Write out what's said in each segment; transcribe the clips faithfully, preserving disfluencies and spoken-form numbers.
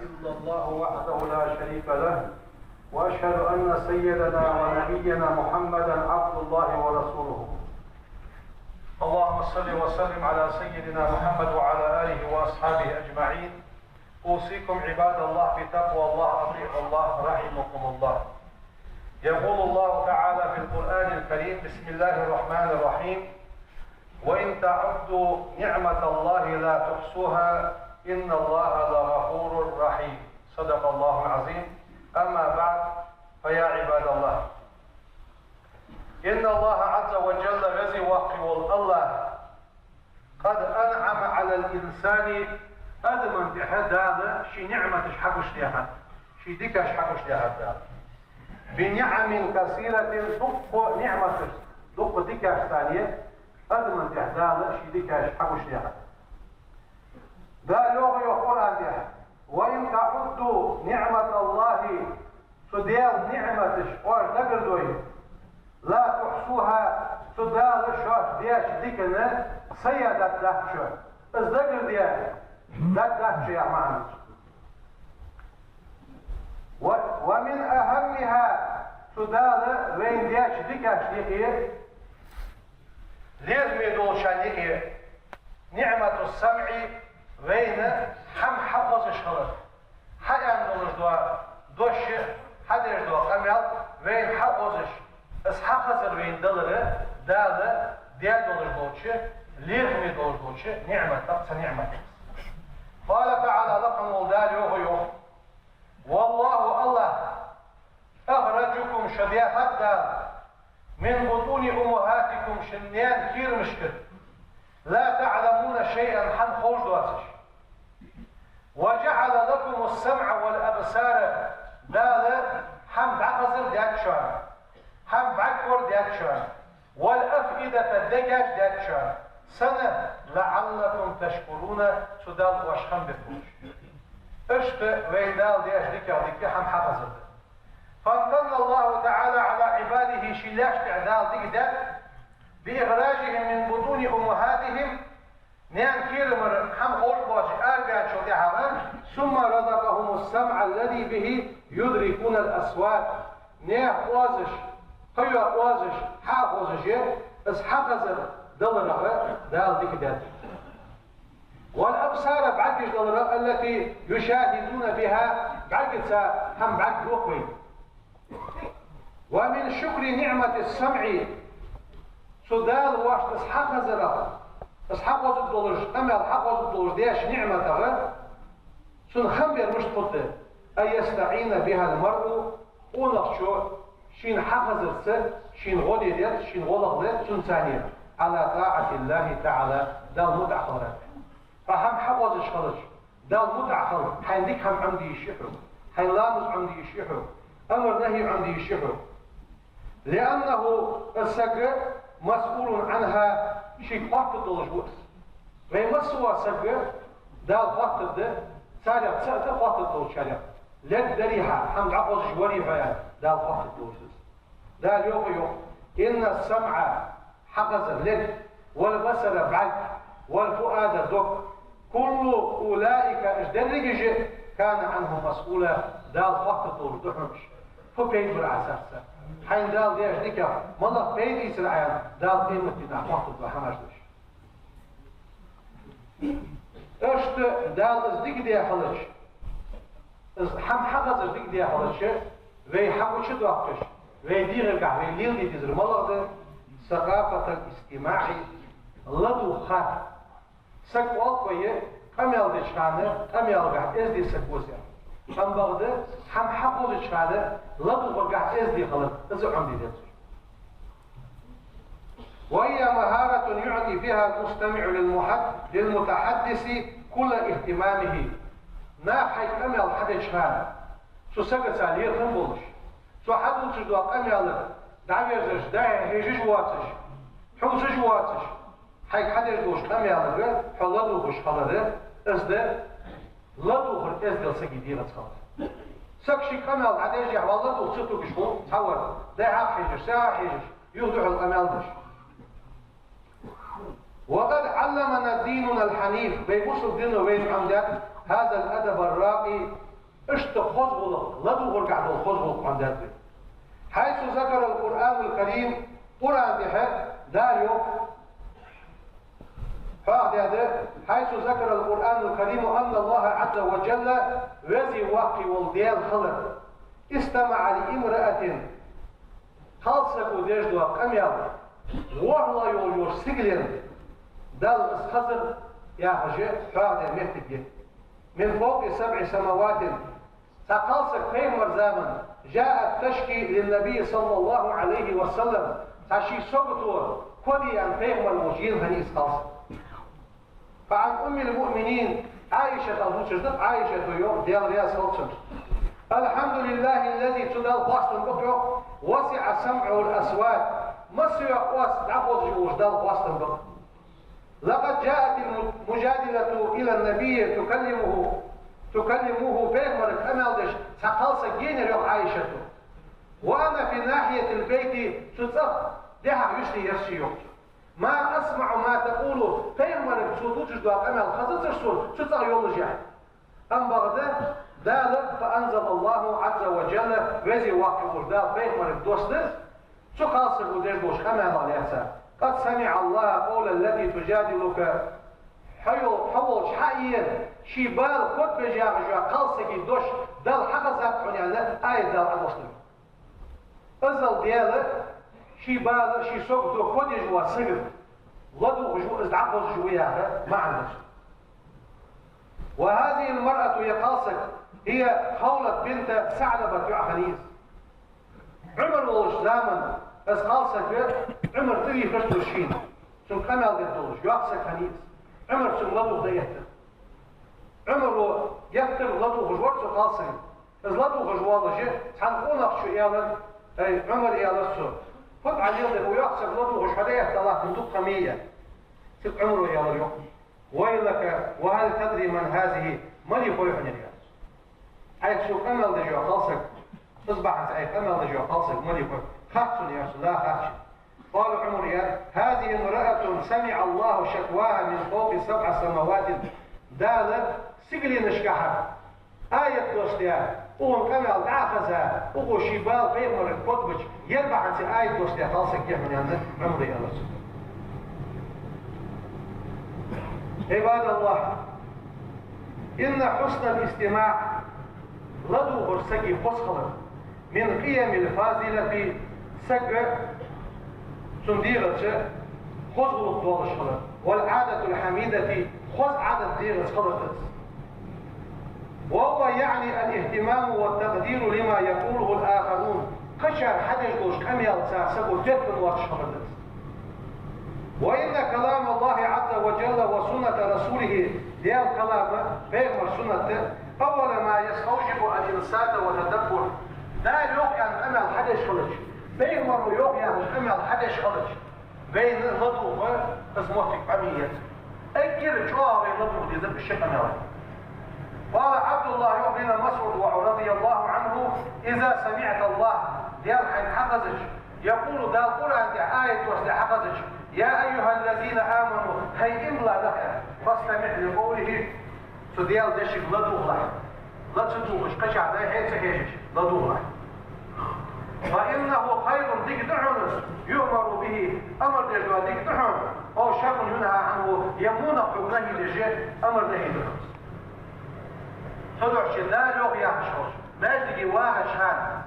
إلا الله وحده لا شريك له، وأشهد أن سيدنا ونبينا محمدا عبد الله ورسوله. اللهم صل وسلم على سيدنا محمد وعلى آله وأصحابه أجمعين. أوصيكم عباد الله بتقوى الله، أطيعوا الله رحمكم الله. يقول الله تعالى في القرآن الكريم: بسم الله الرحمن الرحيم: وإن تعدوا نعمة الله لا تحصوها إن الله لغفور رحيم. صدق الله العظيم. أما بعد، فيا عباد الله، إن الله عز وجل, веза-воккха вола АллахӀ, قد أنعم على الإنسان, адамна тӀа Дала ший ниӀматаш хьагучадаьхад, ший дикаш хьагучадаьхад Дала. بنعم كثيرة, дукха ниӀматаш, дукха дикаш санна, адамна тӀа Дала ший дикаш хьагучадаьхад. Дала йоах, йоах Къуръан тӀа: وإن تعدوا نعمة الله, цу Даьла ниӀматаш оаш дагардой, لا تحصوها, цу Дала шоашта деча дикан сая дӀадоаладац шо. Из дагарде дӀадоаладац шо, яха маӀан да. و-, ومن أهمها, цу Дала вайна деча дикашта юкъе, лерхӀаме долчарна юкъе, نعمة السمع, вайна хӀама хьахозаш хилар. Хьааьнна долаш дола дош, хьадеш дола къамаьл вайна хьахозаш, из хьахазар вайна далар Дала даь долаш долча, лерхӀаме долаш долча ниӀматех цхьа ниӀмат. قال تعالى, лакха вола Дала йоах, йоах: والله, АллахӀ, أخرجكم, шо даьхад Дала, من بطون أمهاتكم, шун наьна кийрамашкара, لا تعلمون شيئا, хӀама ховш доацаш. وجعل لكم السمع والأبصار, Дала хӀама дӀахазар даьд шоана, хӀама бӀаргагор даьд шоана, والأفئدة, дегаш даьд шоана. Сенна? لعلكم تشكرون, цу Далла оаш хам бергболаш. Иштта вайна Дала деча дикех дика хӀама хьахазар да. فامتن الله تعالى على عباده, ший лаьшта тӀа Дала дика даьд, بإخراجهم من بطون أمهاتهم, наьна кийрамара хӀама ховш боацаш арабаьнначул тӀехьагӀа, ثم رزقهم السمع الذي به يدركون الأصوات. Наьха оазаш, кхыйола оазаш хьахозаш, из хьахазар даларах Дала дика даьд. والأبصار, бӀаргаш даларах, التي يشاهدون بها, бӀаргаца хӀама бӀаргадоаккх вай. ومن شكر نعمة السمع, цу Дала оаш из хьахазарах, из хьахозаш долаш, къамаьл хьахозаш долаш деча ниӀматах, цун хам бер мишта хургда: أن يستعين بها المرء, къонахчо шийна хьахазарца шийна гӀо де деза, шийна гӀо лаха деза цунца, على طاعة الله تعالى, Далла мутӀахьа хиларах. Хьо хӀама хьахозаш хилча, Далла мутӀахьа хила, хьайна дика хӀама Ӏомаде йиш я хьога, хьайна ламаз Ӏомаде йиш я хьога, амар-нахьи Ӏомаде йиш я хьога. لأنه, из саг, مسؤول عنها, шийга хоаттаргдолаш ва из. Вай массавола саг Дала хоаттаргда, царех цаӀ да хоаттаргдолчарех. Лергдарий хьо, хӀама дӀахозаш варий хьо аьнна, Дала хоаттаргдолаш ва из. Дала йоах, йоах: إن السمع, хьахазар, лерг, والبصر, бӀарг, والفؤاد, дог, كل أولئك, уж дерригаш а, كان عنه مسؤولا, Дала хоаттаргдолаш да хьона уж. Фу пайда бар Ӏа царца? Хьайна Дала деча дикех малагӀа пайда ийцар Ӏа аьнна, Дала къематдийнахьа хоаттаргда хьона уж. Иштта Дала из дика даь хилча, из хӀама хьахазар дика даь хилча, вай хьагучадоаккхаш, вай дегӀагахьа вай леладе дезар малагӀа да? ثقافة الاستماع, ладувгӀа хилар. Саг оал-кх вай, къамаьл деча хана къамаьлагахьа эздий саг ва со. Амма бакъда, хӀама хьахозача хана ладувгӀаргахьа эздий хилар, из Ӏомаде дезар. وهي مهارة يعطي بها المستمع للمحد-، للمتحدث كل اهتمامه. Наха хьайга къамаьл хьадеча хана, цу сагаца лерхӀам болаш, цо хьадувцаш дола къамаьлага дӀаверзаш, дӀа-хьа хьежаш воацаш, хьувзаш воацаш, хьайга хьадеш долча къамаьлага хьо ладувгӀаш хилар, из да ладувгӀар эздел сага дегӀаца хилар. Саг шийга къамаьл дӀадеш, хьо ладувгӀа ца тугаш хул, цхьавар, дӀа-хьа хьежаш, са-хьа хьежаш, юха духьал къамаьл деш. وقد علمنا ديننا الحنيف, вай бусалба дино вайна Ӏомадаьд, هذا الأدب الراقي, Иштта хоза гӀулакх, ладувгӀаргахьа дола хоза гӀулакх хьона даьд вай. حيث ذكر القرآن الكريم, Къуръан тӀа Дала йоах, хьоахадаьд, حيث ذكر القرآن الكريم أن الله عز وجل, Веза Воккха вола Даьла хилар, استمع لامرأة, кхалсаго деш дола къамаьл, ворхӀлагӀа йолча сигален Далла из хазар, яхаш, хьоахадаь моттиг я. من فوق سبع سماوات, цхьа кхалсаг пайхамара заман, جاءت تشكي للنبي صلى الله عليه وسلم, цхьа ший сагото ко де аьнна пайхамара волча енна хиннай из кхалсаг. فعن أم المؤمنين عائشة, Ӏайшата дувцаш да, Ӏайшата йоах, Даьла раьза хилва цунна: الحمد لله الذي, цу Далла хоастам ба, йоах, وسع سمعه الأصوات, массайола оаз дӀахозаш волча Далла хоастам ба. لقد جاءت المجادلة إلى النبي تكلمه، تكلمه, пайхамарга къамаьл деш цхьа кхалсаг генаяр, йоах Ӏайшата. وأنا في ناحية البيت, со цӀагӀа дехьа юстий яр со, йоах. ما أسمع ما تقول, пайхамарга цо дувцаш дола къамаьл хезацар сона, со цӀагӀа йоллашехь. Амма бакъда Дала, فأنزل الله عز وجل, Веза Воккха вола Дала пайхамарга доссадаьд, цу кхалсаго деш долча къамаьлах лаьца: قد سمع الله قول التي تجادلك, хьо йол-, хьо волча хьаийна, ший бала котбеш яхаш йола кхалсага дош Далла хьахезад хьона, аьнна, аят Дала Ӏодоссадаьд. Иззал Даьла ший бала, ший сагото ко деш вола саг ладувгӀаш ва, из дӀахозаш ва яха маӀан да цун. وهذه المرأة, ер кхалсаг, هي خولة بنت ثعلبة, йоӀ хиннай из. Ӏумар волча заман из кхалсаг, Ӏумар тӀавийхар цо шийна, цунга къамаьл дергдолаш, йоккха саг хиннай из. Ӏумара цунга ладувгӀа дӀаэттар. Ӏумара геттара ладувгӀаш вар цу кхалсага. Из ладувгӀаш воаллаш, цхьан къонахчо аьлар: «Ай, Ӏумар, — аьлар цо, — фуд Ӏа леладер, укх йоккхача сага ладувгӀаш хьо дӀаэтта, Аллахӏ дукха ма йий». Цига Ӏумара аьлар йоах: «ويلك، وهل تدري من هذه؟ Малий хой хьона ер?» — аьлар. «Ӏайха сога къамаьл деш йола кхалсаг, из бахьанца Ӏайха къамаьл деш йола кхалсаг малий хой? Хац хьона?» — аьлар цо. «Да, хац шийна». قال Ӏумара: «هذه امرأة سمع الله شكواها من فوق سبع سماوات». Дала сигаленашкахьара аят доссадаь, укхун къамаьл дӀахеза, укхо ший бала пайхамарга котбаьча, ер бахьанца аят доссадаь кхалсаг я хьона, аьнна, Ӏумара аьлар цунга. عباد الله، إن حسن الاستماع, ладувгӀар сага хоза хилар, من القيم الفاضلة, сага цун дегӀаца хоза гӀулакх долаш хилар, والعادة الحميدة, хоза Ӏадат дегӀаца хилар да из. وهو يعني الاهتمام والتقدير لما يقوله الآخرون, кхычар хьадеш долча къамаьлаца саго теркам лоацаш хилар да из. وإن كلام الله عز وجل وسنة رسوله, Даьла калам, пайхамара суннат, أول ما يستوجب الإنصات والتدبر. Дала йоах аьнна къамаьл хьадеш хилча, пайхамаро йоах яхаш къамаьл хьадеш хилча, вайна ладувгӀа из моттиг Ӏомае еза. Эггара чӀоагӀа вай ладувгӀа дезар ши къамаьл. قال عبد الله بن مسعود رضي الله عنه: إذا سمعت الله, Даьла хьайна хьахезача, يقول, Дала Къуръан тӀа аят доссадаь хьахезача: يا أيها الذين آمنوا, хӀай иман дилла нах, فاستمعوا لقوله, цу Даьла дешага ладувгӀалахь. Ла ца дувгӀаш, кхычахьа дӀа-хьа ца хьежаш, ладувгӀалахь. فإنه خير, дика да хьона из, يؤمر به, амар деш дола дика да хьона, أو شر ينهى عنه, е во нах хьога нахьи деш, амар-нахьи ду хьона из. Цудухьа Дала йоах яхаш хилча, маьждиге вахача хана,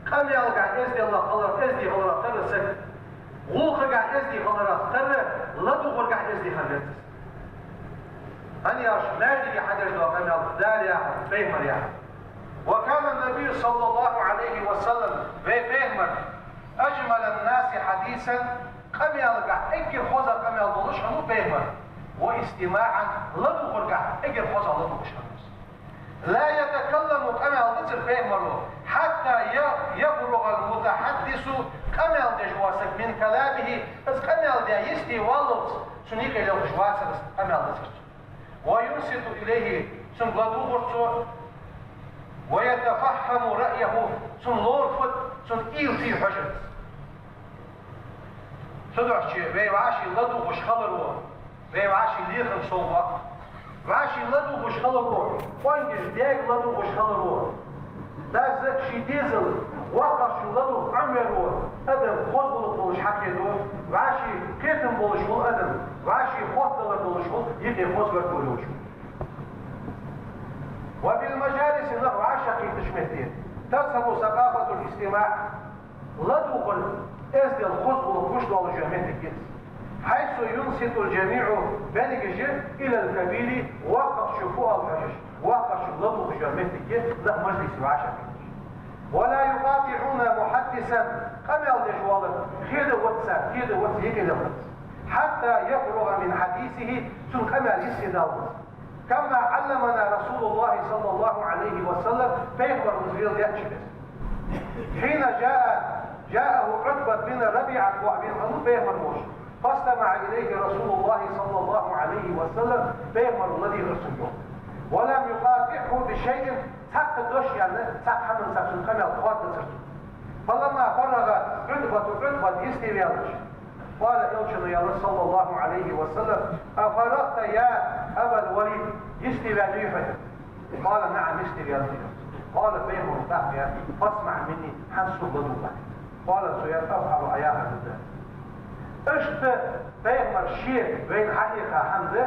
къамаьлагахьа эздел хиларах, эздий хиларах тара саг, гӀулакхагахьа эздий хиларах тара, ладувгӀаргахьа эздий хиларах. ХӀана аьлча, маьждиге хьадеш дола къамаьл Дала яхар, пайхамара яхар. وكان النبي صلى الله عليه وسلم, вай пайхамар, أجمل الناس حديثا, къамаьлагахьа эггара хоза къамаьл долаш хиннав пайхамар, واستماعا, ладувгӀаргахьа эггара хоза ладувгӀаш хиннав из. لا يتكلم, къамаьл дацар пайхамаро, حتى ي-, يفرغ المتحدث, къамаьл деш вола саг, من كلامه, из къамаьл даь йисте валлалца, цун юкъе лелхаш вацар из, къамаьл дацар цо. وينصت إليه, цунга ладувгӀар цо, ويتفهم رأيه, цун лорам фуд, цун уйла фуй хьожар из. Цудухьа вай вӀаши ладувгӀаш хиларо вай вӀаши лерхӀам совбакъ. ВӀаший ладувгӀаш хиларо, къонгаш дега ладувгӀаш хиларо, дас ший дезал воккхагӀчун ладувгӀа Ӏомаваро адам хоза гӀулакх долаш хьакхетаду, вӀаший кхетам болаш вола адам, вӀаший хоттадалар долаш вола юкъе хоза гаргало йолаш. وفي المجالس, нах вӀашагӀкхетача метте, تظهر ثقافة الاستماع, ладувгӀар, эздел, хоза гӀулакх гучадоалаш йола моттиг я из. حيث ينصت الجميع, берригаш, إلى الكبير, воккхагӀчо фу оал хьожаш, воккхагӀчунга ладувгӀаш йола моттиг я нах мажлисе вӀашагӀкхеташ. ولا يقاطعون محدثا, къамаьл деш вола, хеда вац, хеда вац, юкъе лелхац. حتى يفرغ من حديثه, цун къамаьл йисте даллалца. كما علمنا رسول الله صلى الله عليه وسلم, пайхамара из леладаьча беса. حين جاء، جاءه عتبة بن ربيعة, Ӏутба бин Ӏамр пайхамар волаш. فاستمع إليه رسول الله صلى الله عليه وسلم, пайхамара ладийгӀар цунга. ولم يقاطعه بشيء, цхьаккха дош а яьнна, цхьаккха хӀаманца цун къамаьл хоадацар цо. فلما فرغ عتبة, Ӏутба йисте ваьлча, قال, элчано аьлар, صلى الله عليه وسلم: أفرغت يا أبا الوليد, йисте ваьллий хьо? قال: نعم, йисте ваьллий. قال, пайхамара тӀаккха аьлар: فاسمع مني, хӀанз сога ладувгӀа. قال, цо аьлар: أفعل يا أبا الدرداء. Иштта пайхамара ше вайна хьахьийха хӀама да,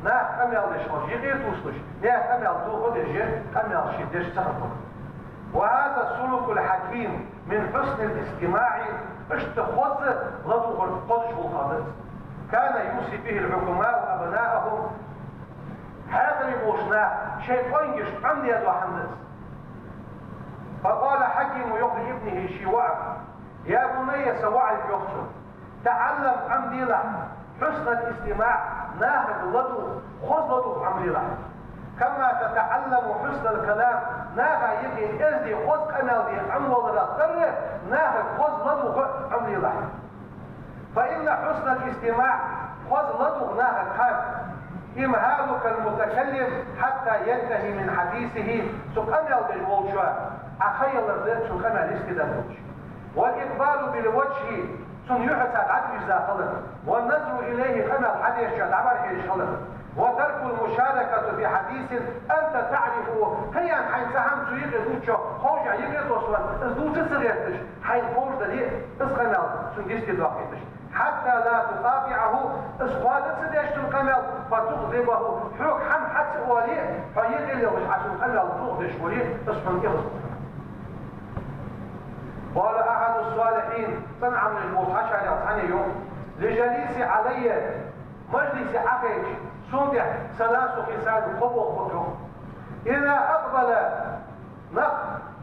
наха къамаьл деш хилча юкъе тувсалаш, наьха къамаьл тоха дезаш, къамаьл ше деш ца хилча. وهذا السلوك الحكيم من حسن الاستماع, иштта хоза ладувгӀар хозача гӀулакхех да из. كان يوصي به الحكماء أبناءهم, хьаькъале болча наха шоай къонгашта Ӏомадаь дола хӀама да из. فقال الحكيم, йоах лабнихи, ший воӀага: يا بني, са воӀ, йоах цо, تعلم, Ӏомаделахь, حسن الاستماع, нахага ладувгӀа, хоза ладувгӀа Ӏомаделахь. كما تتعلم حسن الكلام, наха юкъе эздий, хоза къамаьл де Ӏомаваларах тара, нахага хоза ладувгӀа Ӏомаделахь. فإن حسن الاستماع, хоза ладувгӀа нахага хилар, إمهالك المتكلم حتى ينتهي من حديثه, цу къамаьл деш волчоа Ӏа ха ялар да, цун къамаьл йисте даллалца. والإقبال بالوجه, цун юхьа цхьа дӀадийрза хилар, والنظر إليه, къамаьл хьадеш, дӀабӀарахьежаш хилар, وترك المشاركة في حديث أنت تعرفه, хӀаян хьайна цхьа хӀама цу юкъе дувцачох ховш, юкъе тоссавенна, из дувца ца гӀерташ, хьайна ховш дале, из къамаьл цунга йисте доаккхийташ. حتى لا تقاطعه, из хоадаца деш цун къамаьл, فتغضبه, хьога хӀама хьа ца оале, хьо юкъе лелхаш Ӏа цун къамаьл тохадеш вале, из хьона эгӀаз хургда. قال أحد الصالحين, цӀена Ӏамалаш болча хьашарех цхьанне йоах: لجليسي علي, мажлисе Ӏахайча, сона тӀехьа ثلاث خصال, кхо болх ба, йоах. إذا أقبل, нах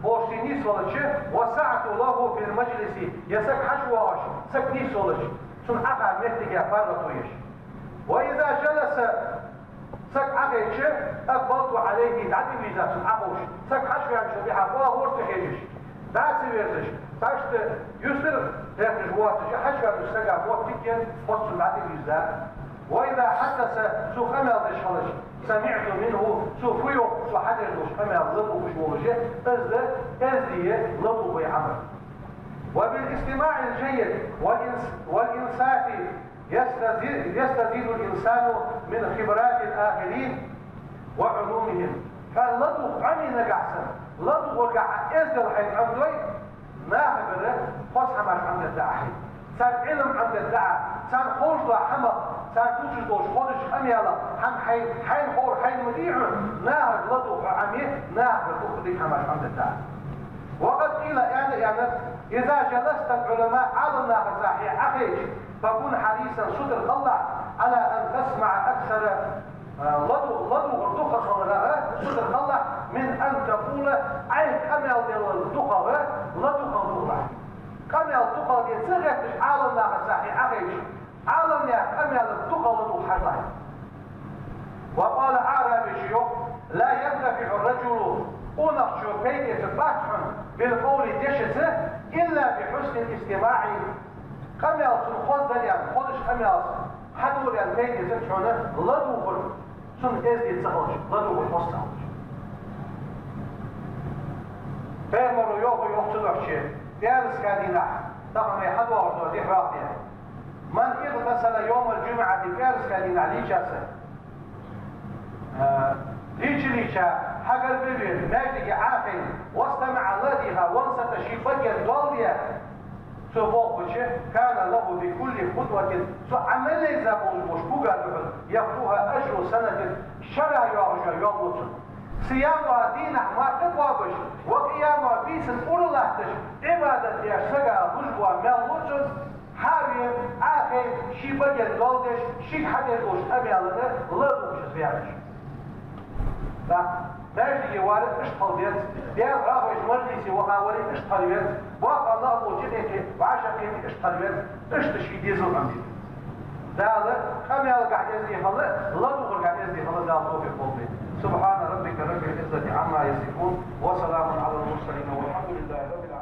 болча нийсвелча, وسعت له في المجلس, е саг хьачувоагӀаш, саг нийсвелча, цунна Ӏаха моттиг я паргӀато еш. وإذا جلس, саг Ӏахайча, أقبلت عليه, дӀатӀавийрза цунна Ӏаховш, саг хьачувеначул тӀехьагӀа оагӀора ца хьежаш, дӀа а ца верзаш, ташта юстара хьехаш воацаш, хьачувенача сага моттиг енна, хоза цунна дӀатӀавийрза. وإذا حدث, цо къамаьл деш хилча, سمعت منه, цо фу йоах, цо хьадеш долча къамаьла ладувгӀаш волаш, из да эздий, ладувгӀа Ӏамал. وبالاستماع الجيد والإنس-، والإنصات يستزي-، يستزيد الإنسان من خبرات الآخرين وعلومهم. Хьо ладувгӀа Ӏомае нагахьа санна, ладувгӀаргахьа эздел хьайна Ӏомадой, нахагара хоза хӀамаш Ӏомадергда Ӏа хьайна. Цар Ӏилма Ӏомадергда Ӏа, цар ховш дола хӀамах, цар дувцаш долча хозача къамаьлах, хӀама хьай-, хьайна ховр хьайна ма дий хьона, нахага ладувгӀа Ӏомае, нахагара дукха дика хӀамаш Ӏомадергда Ӏа. وقد قيل, аьнна, аьннад: إذا جالست العلماء, Ӏаламнахаца хьо Ӏахайча, فكن حريصا, сутара хилалахь, على أن تسمع أكثر, а, ладу-, ладувгӀар дукха хиларах сутара хилалахь, من أن تقول, Ӏайха къамаьл далар дукхагӀа, ладувгӀал дукхалахь. Къамаьл дукхагӀа де ца гӀерташ Ӏаламнахаца хьо Ӏахайча, Ӏаламнаьха къамаьлах дукхагӀа ладувгӀа хьажалахь. وقال أعرابي, йоах: لا ينتفع الرجل, къонахчо пайда эцаргбац хьона, بالقول, дешаца, إلا بحسن الاستماع, къамаьл цун хоза дале, хозача къамаьлах хьадувла пайда эцаргда хьона ладувгӀар цун эздий ца хилча, ладувгӀар хоза ца хилча. Пайхамара йоах, йоах цу духьа, пӀаьраска дийнахьа, тахан вай хьадоагӀаш дола ди хьоахаде: من اغتسل يوم الجمعة, пӀаьраска дийнахьа лийча саг, Э, лийча-лийча, хьагарга вена, маьждиге Ӏохайна, واستمع, ладийгӀа, وانصت, ший баге доал даь, цо бохача, كان له بكل خطوة, цо Ӏамал еза болаш бола кога духьал, يخطوها أجر سنة, шера йоагӀаш йола ял лу цунна. Цу ялла дийнахьа марха кхоабаш, ва къияман бийсан ура латташ, Ӏибадат деш сага луш бола маьл лу цунна, хьавена, Ӏохайна, ший баге доал деш, шийга хьадеш долча къамаьлах ладувгӀаш из ваьхача. Да, маьждиге вар иштта хила веза, Даьла хьоахавеш мажлисе вахар вар иштта хила веза, боккъал нах болча юкъе вӀашагӀкхетар иштта хила веза, иштта ший дезал Ӏомаде. Дала къамаьлагахьа эздий хила, ладувгӀаргахьа эздий хила Дала товфикъ лолда. سبحان ربك رب العزة عما يصفون، وسلام على المرسلين، والحمد لله رب العالمين.